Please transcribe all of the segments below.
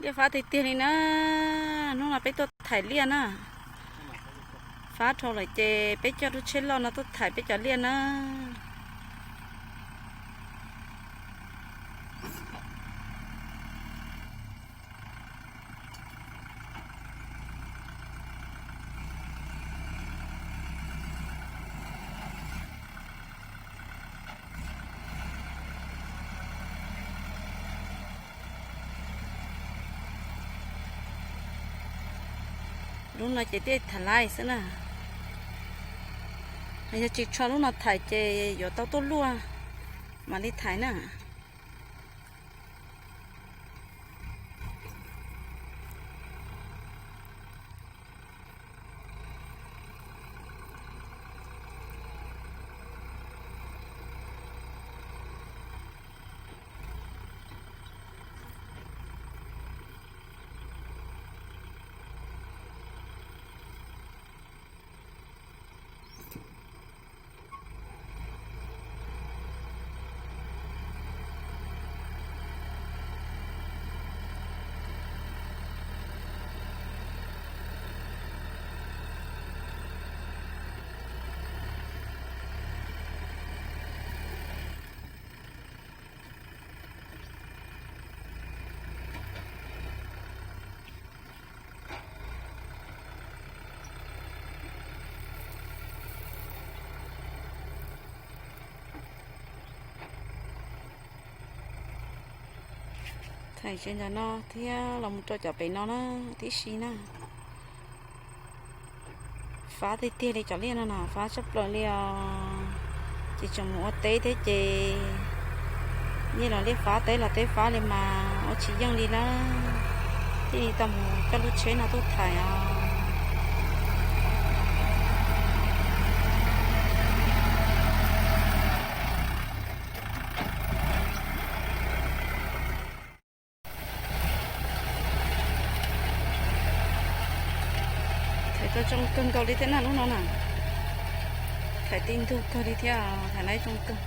Liaj fab tiag tiag li na. Hnub no peb tuaj thaiv liaj na. Fab dhau lawm ces peb coj lub tsheb loj no tuaj thaiv peb cov liaj na. Lub no ces thiaj thaiv laij xwb na. Yog tsis tso lub no thaiv ces yuav tau tuaj luaj mam li thaiv na. Thaiv tsev ntawm no thiab los mus rau cov pem no na, tib si na. Fab tiag tiag li cov liaj no na, fab tshaj plaws li os. Ces tseem mus ua teb thiab ces nyiaj los liaj fab, teb los teb fab li mas ua tsis yeej li na. Thiaj li tau mus coj lub tsheb no tuaj thaiv os. Thaiv tau zoo kawg nkaus li thiab na lub no na. Thaiv tib ntug kawg li thiab, thaiv laib zoo kawg.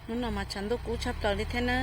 Hnub no mas tshav ntuj kub tshaj plaws li thiab na.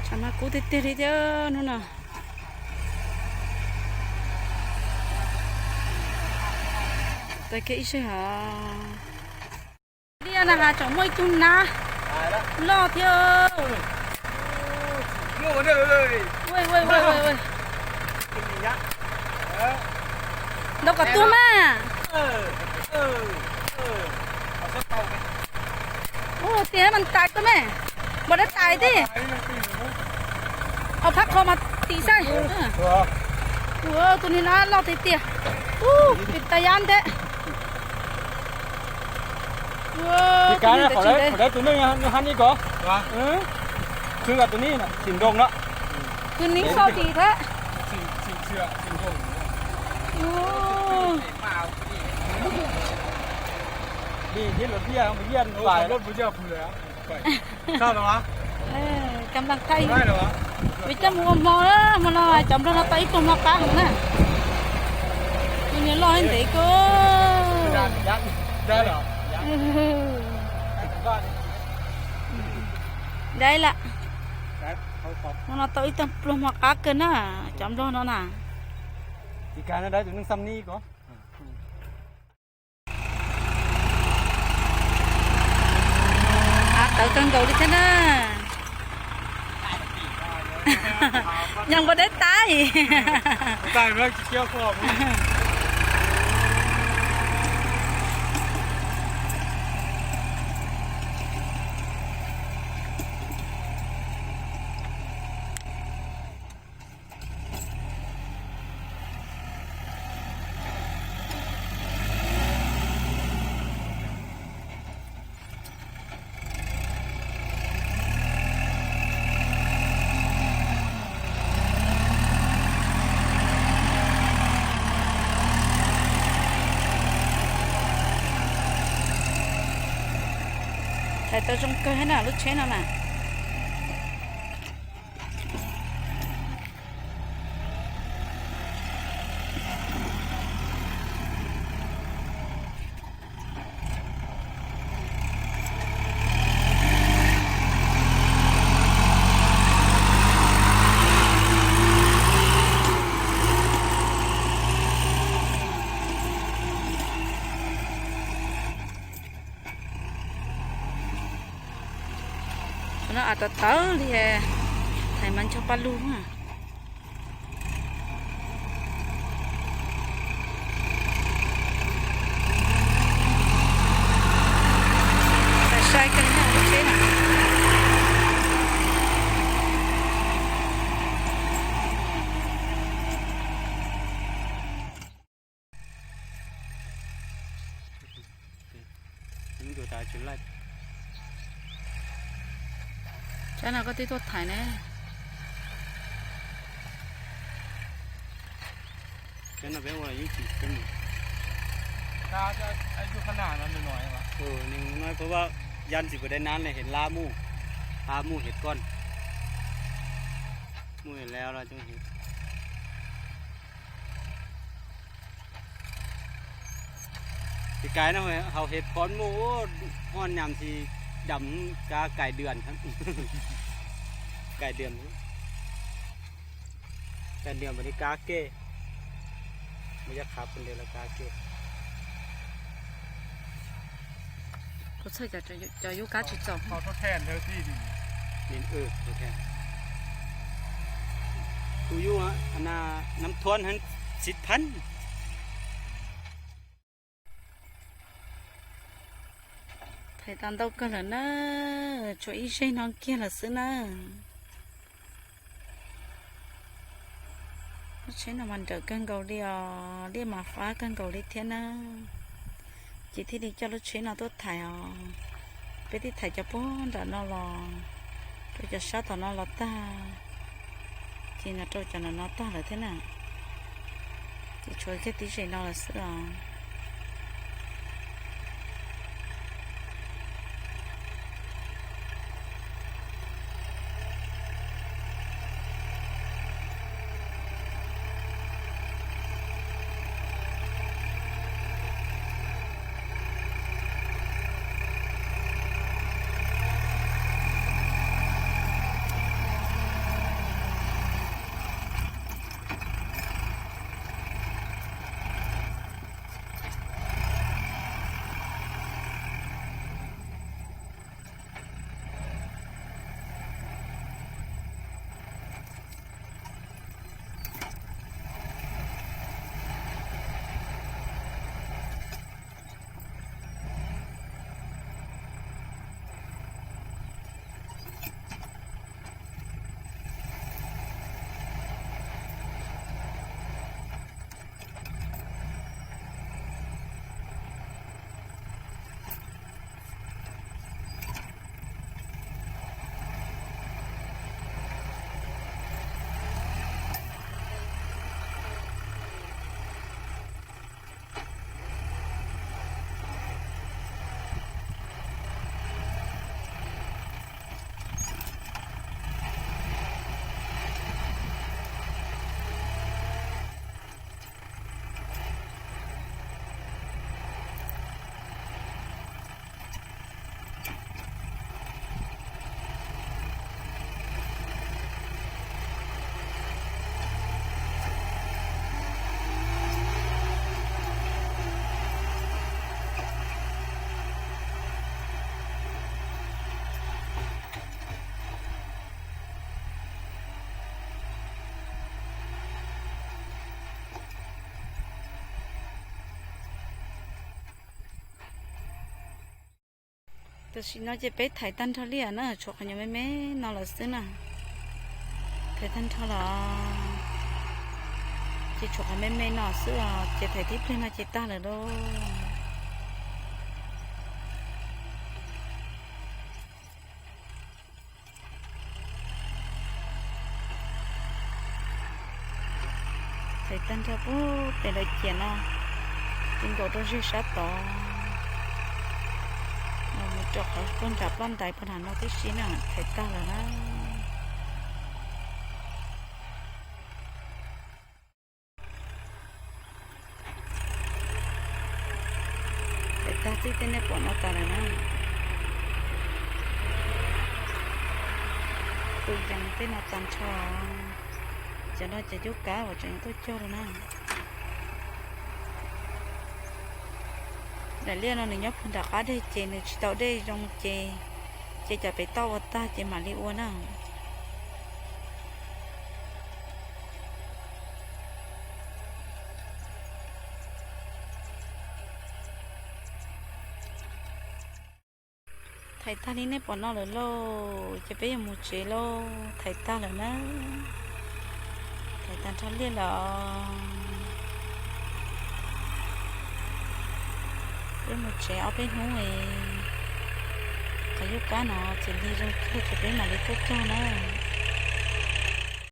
Mas kub tiag tiag li thiab hnub no. Tais kiag ib sij hawm. Liaj na has tseem muaj ib tug nab loj thiab. Ntau kom tuag mas. Ua tias mas tais koj me, npam dab tais tij. Au phab qho mas tim saib. Ua tus niag nab loj tiag tiag. Ua pim tas yab ntev. Ua tus niag tais tsis ntev. Tus neeg hab ni ko. Khwv tus ni tsis nroo no. Tus ni so tim thiab. Ua Li thiab luag tiaj, tiaj npais. Kam nplas thaij, vim coj mus ua hmo, hmo no cov nplog no tau ib pluag hmo qab heev na. Tus niag loj ntev kawg. Dai lawm. Hmo no tau ib tug pluag hmo qab kawg na, cov nplog no na. Av tawv kawg nkaus li thiab na. Yog npua deb tais. Thaij tau zoo kawg thiab na lub tsheb no na. Qhov no av tawv tawv li, thaij mas ncho paj lug na. Sai kawg na lub tsheb na. Tsab no koj twb tuaj thaiv ne. Tsab no peb ua los yeej tsis, nws no puas vaj yan tsis puas dai nab ne, hes lab mus, lab mus hes koj, mus hes lab los coob heev. Ces kais no hauv hes phom mus, ho nyam tsis dam, kab kais dwm, kais dwm, kais dwm mam li kab ke, mus yog qhav pus ntawd los kab ke. Kuv txhawj cov yub kab tsis txaus. Tus yub nab thuab heev tsis phab. Thaij tau ntau kawg lawm na, tshuav ib zeg no kiag lawm xwb na. Lub tsheb no mas nrawm kawg nkaus li os, liaj mas fab kawg nkaus li thiab na. Ces thiaj li coj lub tsheb no tuaj thaiv os. Peb twb thaiv cov puag nram no los, rau cov sab tom no los tag, ces no rau cov nram no tag lawm thiab na. Ces tshuav kiag tib zeg no lawm xwb os. Tam sim no ces peb thaiv tag nrho liaj na, tshuav qhov nyuag me me no lawm xwb na. Thaiv tag nrho lawm ces tshuav qhov me me no xwb os, ces thaiv tib pliag no ces tag lawm lauj. Thaiv tag nrho pub pem lawv ciam no, ces nkaum rau zeg sab tod, mus rau qhov puag nram ploj ntais puag nram no tib si na, thaiv tag lawm na. Thaiv tag txij tej nej pom no tas lawm na. Tus yees tej no tag nrho. Cov no cov cuab kab uas tseem tuaj cog rau na. Daim liaj no nws nyob puag nram qab deg ces nws tsis tau dej zoo ces, ces cov pem toj ua tag ces mam li ua na. Thaiv tag li nej pom no lawm lauj, ces peb yuav mus tsev lauj, thaiv tag lawm na. Thaiv tag nrho liaj lawm. Peb mus tsev ob peb hnub es qhov cuab kab no txawm lig zoo kawg ces peb mam li tuaj cog na.